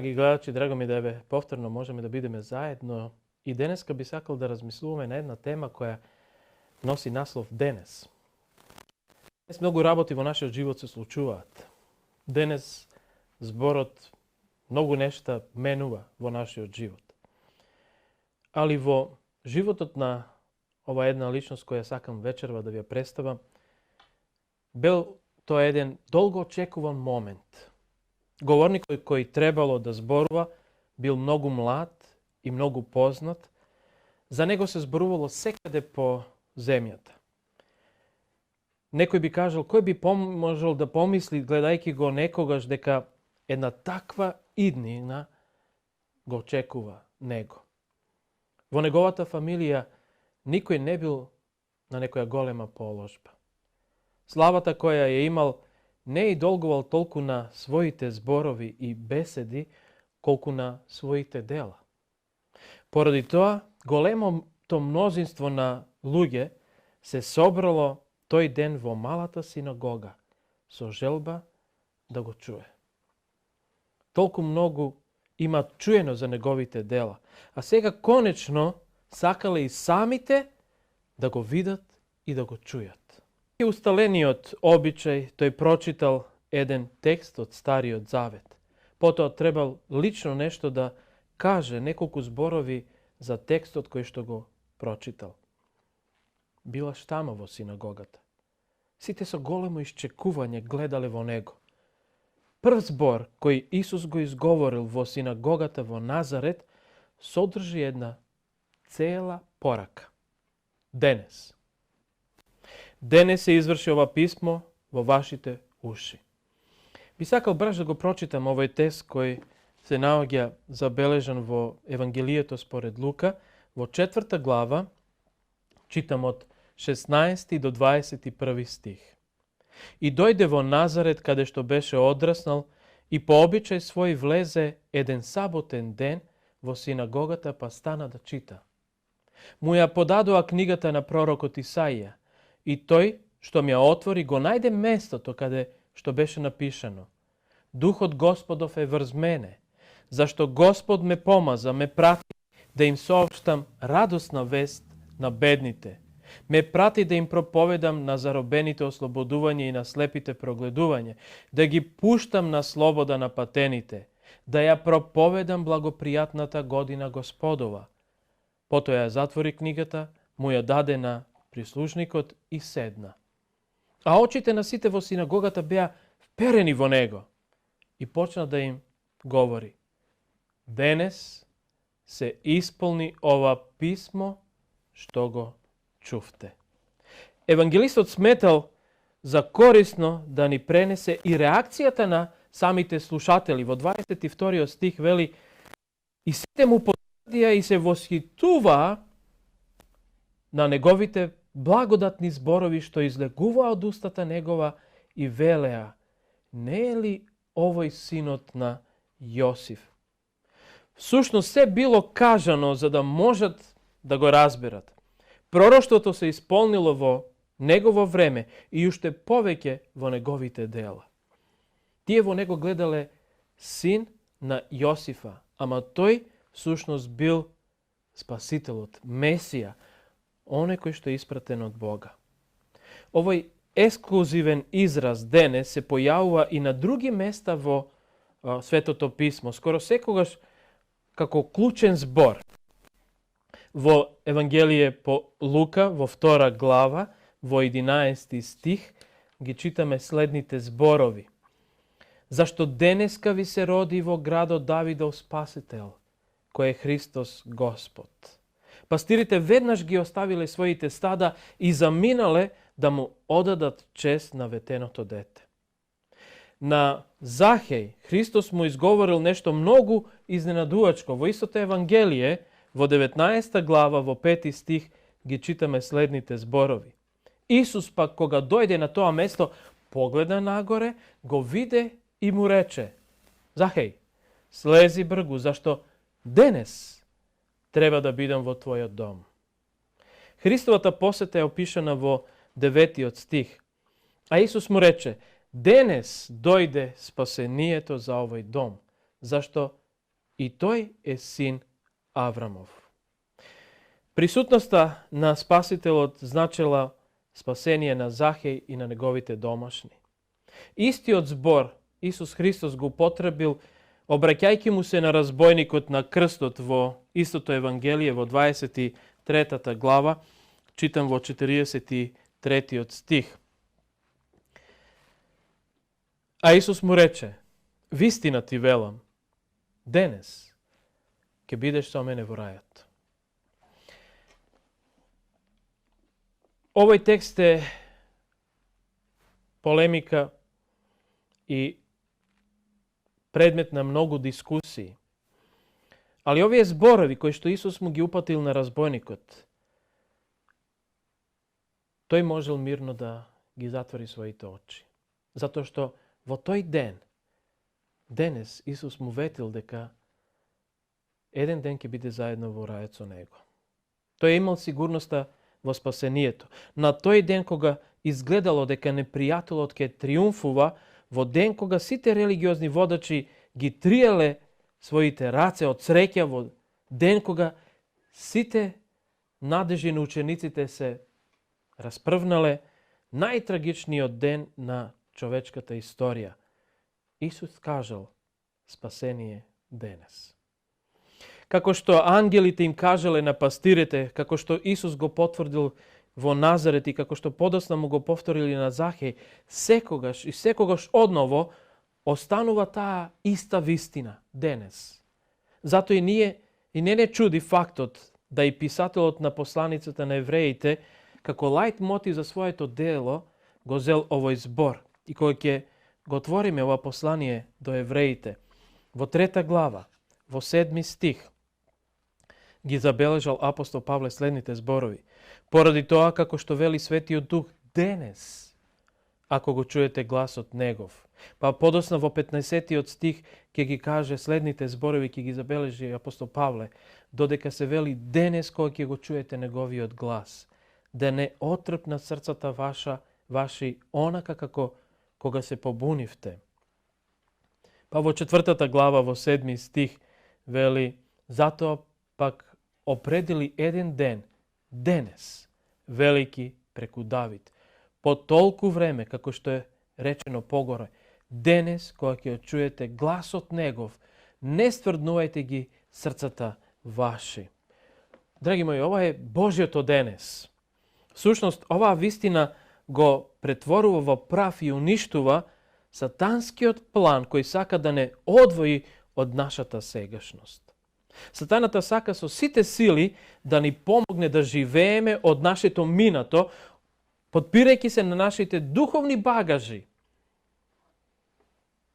Драги гледачи, драго ми да ве повторно можеме да бидеме заедно. И денеска би сакал да размислуваме на една тема која носи наслов денес. Денес многу работи во нашиот живот се случуваат. Денес зборот многу нешта менува во нашиот живот. Али во животот на ова една личност која сакам вечерва да ви ја представам, бил тоа еден долго очекуван момент. Говорникот кој требало да зборува бил многу млад и многу познат. За него се зборувало секаде по земјата. Некој би кажал, кој би можел да помисли, гледајќи го некогаш, дека една таква иднина го очекува него. Во неговата фамилија никој не бил на некоја голема положба. Славата која ја имал не е долгувал толку на своите зборови и беседи, колку на своите дела. Поради тоа, големото мнозинство на луѓе се собрало тој ден во малата синагога со желба да го чуе. Толку многу има чуено за неговите дела, а сега конечно сакале и самите да го видат и да го чујат. И усталениот обичај, тој прочитал еден текст од Стариот Завет. Потоа требал лично нешто да каже, неколку зборови за текстот кој што го прочитал. Била штама во синагогата. Сите со големо исчекување гледале во него. Прв збор кој Исус го изговорил во синагогата во Назарет содржи една цела порака. Денес. Денес се изврши ова писмо во вашите уши. Би сакал браш да го прочитам овој текст кој се наоѓа забележан во Евангелието според Лука, во 4 глава, читам од 16 до 21 стих. И дојде во Назарет, каде што беше одраснал, и по обичај свој влезе еден саботен ден во синагогата, па стана да чита. Му ја подадоа книгата на пророкот Исаија, и тој, што ми ја отвори, го најде местото каде што беше напишано. Духот Господов е врз мене, зашто Господ ме помаза, ме прати да им соопштам радосна вест на бедните. Ме прати да им проповедам на заробените ослободување и на слепите прогледување, да ги пуштам на слобода на патените, да ја проповедам благопријатната година Господова. Потоа ја затвори книгата, му ја даде на прислужникот и седна. А очите на сите во синагогата беа вперени во него и почна да им говори. Денес се исполни ова писмо што го чувте. Евангелистот сметал за корисно да ни пренесе и реакцијата на самите слушатели. Во 22 стих вели: и сите му подадија и се восхитуваа на неговите благодатни зборови што излегуваа од устата негова и велеа: не е ли овој синот на Јосиф? Всушност се било кажано за да можат да го разберат. Пророштвото се исполнило во негово време и уште повеќе во неговите дела. Тие во него гледале син на Јосифа, ама тој всушност бил Спасителот, Месија, оној кој што е испратен од Бога. Овој ексклузивен израз денес се појавува и на други места во Светото писмо, скоро секогаш како клучен збор. Во Евангелие по Лука, во 2 глава, во 11 стих, ги читаме следните зборови. Зашто денеска ви се роди во градот Давидов Спасител, кој е Христос Господ. Пастирите веднаш ги оставиле своите стада и заминале да му одадат чест на ветеното дете. На Захеј Христос му изговорил нешто многу изненадувачко. Во истото Евангелие, во 19 глава, во 5 стих, ги читаме следните зборови. Исус пак, кога дојде на тоа место, погледа нагоре, го виде и му рече: Захеј, слези бргу, зашто денес треба да бидам во твојот дом. Христовата посета е опишана во 9 стих. А Исус му рече: денес дојде спасението за овој дом, зашто и тој е син Аврамов. Присутноста на Спасителот значела спасение на Захеј и на неговите домашни. Истиот збор Исус Христос го употребил, обраќајќи му се на разбойникот на крстот во истото Евангелие во 23 глава, читам во 43 стих. А Исус му рече: вистина ти велам, денес ќе бидеш со мене во рајот. Овој текст е полемика и предмет на многу дискусии. Али овие зборови кои што Исус му ги упатил на разбойникот, тој можел мирно да ги затвори своите очи. Затоа што во тој ден, денес, Исус му ветил дека еден ден ќе биде заедно во рајот со него. Тој имал сигурноста во спасението. На тој ден кога изгледало дека непријателот ќе триумфува, во ден кога сите религиозни водачи ги триеле своите раце од среќа, во ден кога сите надежи на учениците се распрвнале, најтрагичниот ден на човечката историја. Исус кажал: спасение денес. Како што ангелите им кажале на пастирите, како што Исус го потврдил во Назарет и како што подосна му го повторили на Захеј, секогаш и секогаш одново останува таа иста вистина денес. Зато и не чуди фактот да и писателот на посланицата на евреите како лајт мотив за своето дело го зел овој збор. И кога ќе го отвориме ова послание до евреите, во 3 глава, во 7 стих, ги забележал апостол Павле следните зборови: поради тоа, како што вели Светиот Дух, денес, ако го чуете гласот Негов. Па подосна во 15 стих ќе ги каже следните зборови, ќе ги забележи апостол Павле: додека се вели денес кога ќе го чуете Неговиот глас, да не отрпнат срцата ваши онака како кога се побунивте. Па во 4 глава, во 7 стих, вели: затоа пак определи еден ден, денес, велики преку Давид, по толку време, како што е речено погоре, денес, кога ќе чуете гласот Негов, не стврднувајте ги срцата ваши. Драги мои, ова е Божјото денес. Всушност, оваа вистина го претворува во прав и уништува сатанскиот план кој сака да не одвои од нашата сегашност. Сатаната сака со сите сили да ни помогне да живееме од нашето минато, подпирајќи се на нашите духовни багажи,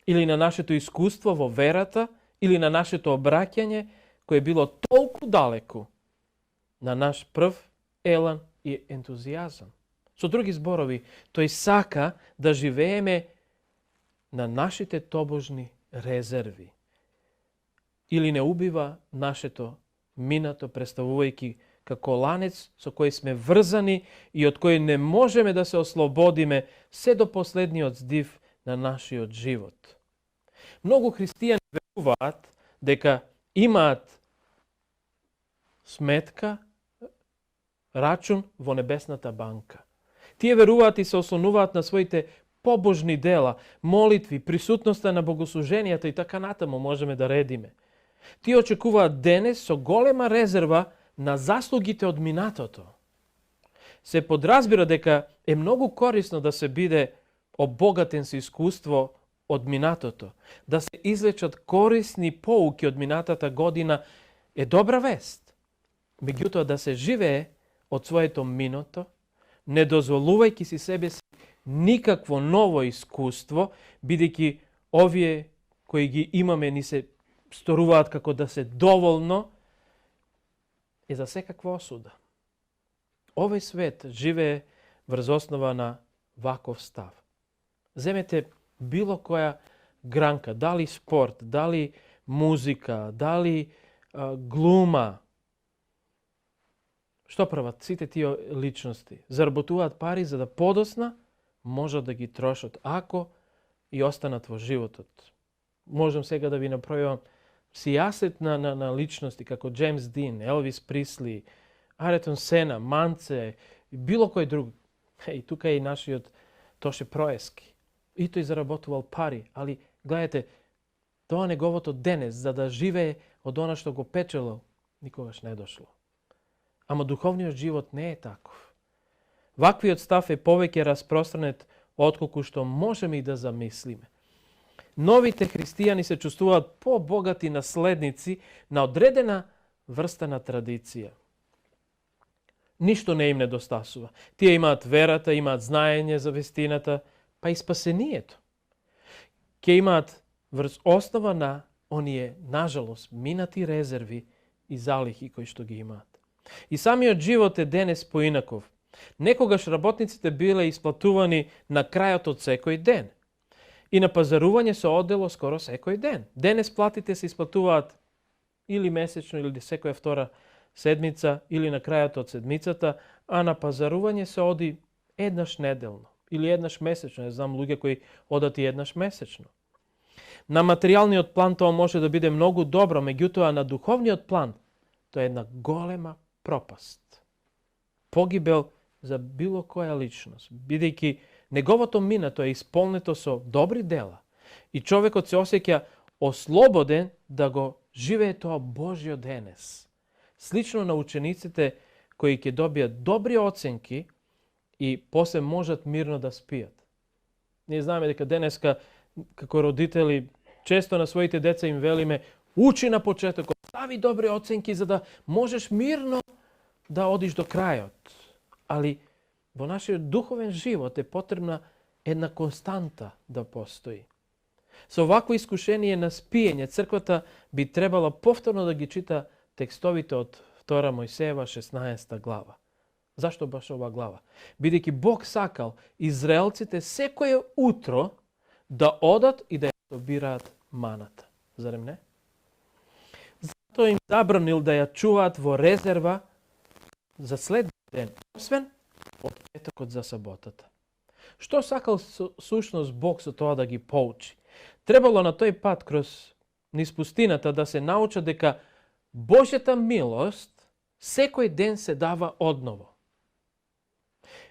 или на нашето искуство во верата, или на нашето обраќање кое било толку далеку на наш прв елан и ентузијазам. Со други зборови, тој сака да живееме на нашите тобожни резерви. Или не убива нашето минато, представувајќи како ланец со кој сме врзани и од кој не можеме да се ослободиме се до последниот здив на нашиот живот. Многу христијани веруваат дека имаат сметка, рачун во небесната банка. Тие веруваат и се ослонуваат на своите побожни дела, молитви, присутноста на богослуженијата и така натаму можеме да редиме. Тие очекуваат денес со голема резерва на заслугите од минатото. Се подразбира дека е многу корисно да се биде обогатен со искуство од минатото, да се извлечат корисни поуки од минатата година е добра вест. Меѓутоа, да се живее од своето минато, не дозволувајќи си себе си никакво ново искуство, бидејќи овие кои ги имаме ни се сторуваат како да се доволно, е за секаква осуда. Овој свет живее врз основа на ваков став. Земете било која гранка, дали спорт, дали музика, дали глума. Што прават сите тие личности? Заработуваат пари за да подосна можат да ги трошат ако и останат во животот. Можам сега да ви направам sijaset na ličnosti kako James Dean, Elvis Presley, Ayrton Senna, Mance i bilo koji drugi. I tukaj je i naši od Toše Proeski. I to je zaработувал пари, ali gledajte, тоа неговото денес, за да живее од она што го печелил, никогаш не дошло. Ама духовниот живот не е таков. Ваквиот став е повеќе распространет отколку што можеме и да замислиме. Новите христијани се чувствуваат по-богати наследници на одредена врста на традиција. Ништо не им недостасува. Тие имаат верата, имаат знаење за вестината, па и спасението. Ке имаат врз основа на оние, нажалост, минати резерви и залихи кои што ги имаат. И самиот живот е денес поинаков. Некогаш работниците биле исплатувани на крајот од секој ден. И на пазарување се одело скоро секој ден. Денес платите се исплатуваат или месечно, или секоја втора седмица, или на крајот од седмицата, а на пазарување се оди еднаш неделно. Или еднаш месечно. Не знам луѓе кои одат и еднаш месечно. На материјалниот план тоа може да биде многу добро, меѓутоа на духовниот план тоа е една голема пропаст. Погибел за било која личност, бидејќи неговото минато е исполнето со добри дела и човекот се осеќа ослободен да го живее тоа Божјо денес. Слично на учениците кои ќе добијат добри оценки и после можат мирно да спијат. Ние знаеме дека денеска како родители често на своите деца им велиме учи на почетокот, стави добри оценки за да можеш мирно да одиш до крајот. Али во нашиот духовен живот е потребна една константа да постои. Со вакво искушение на спиење, црквата би требала повторно да ги чита текстовите од 2 Мојсеева 16 глава. Зашто баш ова глава? Бидејќи Бог сакал израелците секое утро да одат и да ја собираат маната. Зарем не? Затоа им забранил да ја чуваат во резерва за следниот ден, освен од петокот за саботата. Што сакал сушност Бог со тоа да ги поучи? Требало на тој пат низ пустината да се научат дека Божјата милост секој ден се дава одново.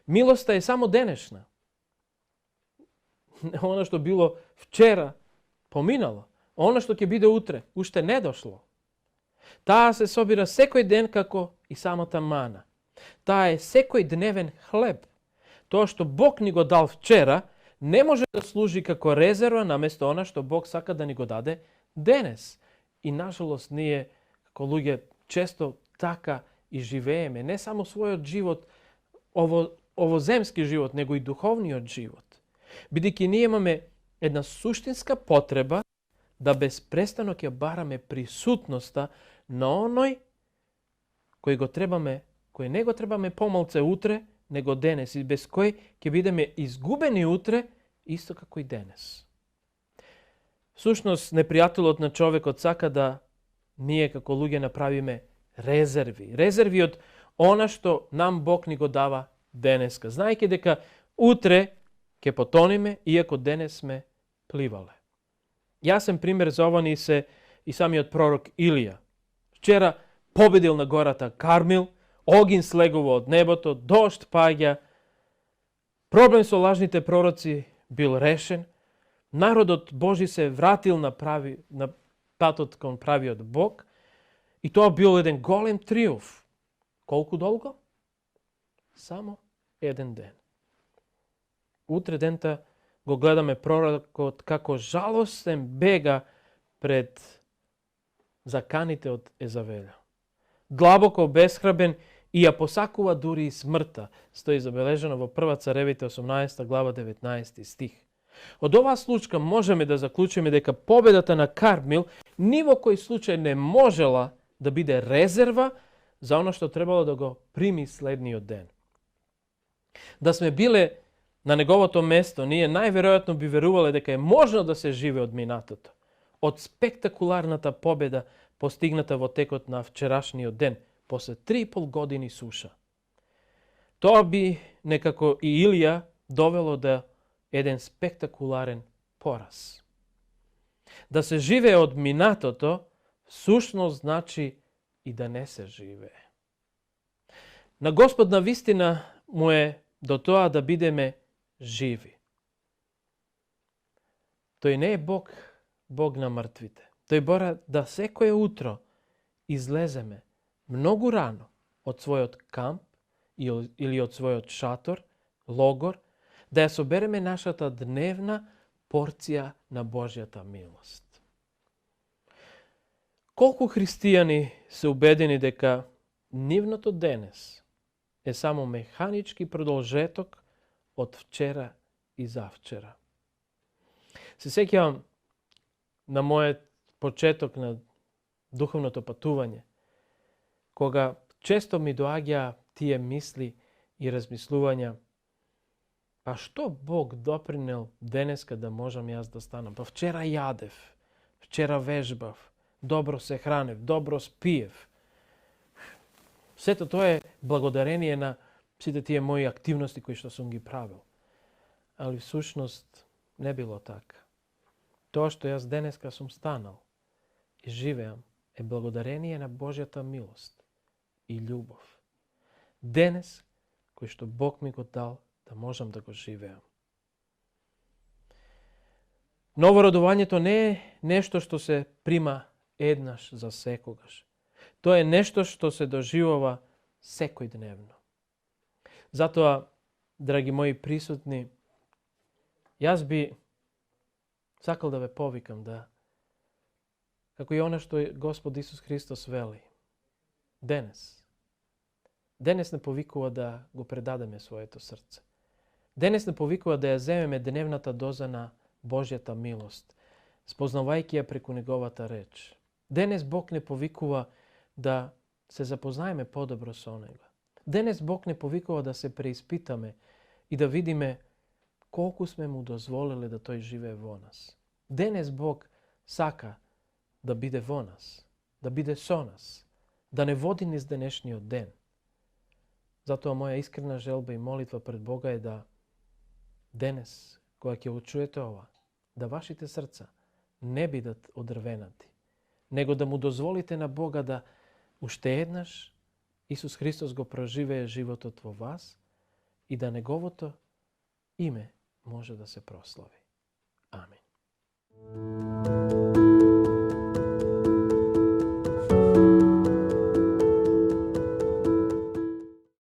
Милоста е само денешна. Она што било вчера, поминало. Она што ќе биде утре, уште не дошло. Таа се собира секој ден како и самата мана. Таа е секој дневен хлеб. Тоа што Бог ни го дал вчера, не може да служи како резерва наместо она што Бог сака да ни го даде денес. И нажалост ние како луѓе често така и живееме, не само својот живот, овоземски живот, него и духовниот живот. Бидејќи ние имаме една суштинска потреба да безпрестано ќе бараме присутноста на оној кој не го требаме помалце утре, него денес, и без кој ќе бидеме изгубени утре, исто како и денес. Всушност, непријателот на човекот сака да ние како луѓе направиме резерви. Резерви од она што нам Бог ни го дава денеска. Знаејќи дека утре ќе потониме, иако денес сме пливале. Јасен пример за ова ни се и самиот пророк Илија. Вчера победил на гората Кармил, огин слегува од небото, дожд паѓа, проблем со лажните пророци бил решен, народот Божи се вратил на патот кон правиот Бог и тоа бил еден голем триумф. Колку долго? Само еден ден. Утре дента го гледаме пророкот како жалостен бега пред заканите од Езавеля. Длабоко обесхрабен и ја посакува дури и смртта, стои забележено во Прва Царевите 18 глава 19 стих. Од оваа случка можеме да заклучиме дека победата на Кармил ни во кој случај не можела да биде резерва за оно што требало да го прими следниот ден. Да сме биле на неговото место, ние најверојатно би верувале дека е можно да се живе од минатото, од спектакуларната победа постигната во текот на вчерашниот ден, после 3,5 години суша. Тоа би некако и Илија довело до еден спектакуларен пораз. Да се живее од минатото, Сушност значи и да не се живее. На Господ навистина му е до тоа да бидеме живи. Тој не е Бог на мртвите. Тој бора да секое утро излеземе многу рано од својот камп или од својот шатор, логор, да ја собереме нашата дневна порција на Божјата милост. Колку христијани се убедени дека нивното денес е само механички продолжеток од вчера и завчера. Се сеќавам на мојот почеток на духовното патување, кога често ми доаѓа тие мисли и размислувања, па што Бог допринел денеска да можам јас да станам? Па вчера јадев, вчера вежбав, добро се хранев, добро спиев. Сето тоа е благодарение на сите тие мои активности кои што сум ги правил. Али всушност не било така. Тоа што јас денеска сум станал и живеам е благодарение на Божјата милост и љубов. Денес, кој што Бог ми го дал да можам да го живеам. Новородувањето не е нешто што се прима еднаш за секогаш. Тоа е нешто што се доживува секојдневно. Затоа, драги мои присутни, јас би сакал да ве повикам да, како и она што Господ Исус Христос вели, денес не повикува да го предадеме своето срце. Денес не повикува да ја земеме дневната доза на Божјата милост, спознавајќи ја преку Неговата реч. Денес Бог не повикува да се запознаеме подобро со Него. Денес Бог не повикува да се преиспитаме и да видиме колку сме му дозволили да тој живее во нас. Денес Бог сака да биде во нас, да биде со нас, да не води низ денешниот ден. Затоа моја искрена желба и молитва пред Бога е да денес, кога ќе учуете ова, да вашите срца не бидат одрвенати, него да му дозволите на Бога да уште еднаш Исус Христос го проживее животот во вас и да Неговото име може да се прослави. Амин.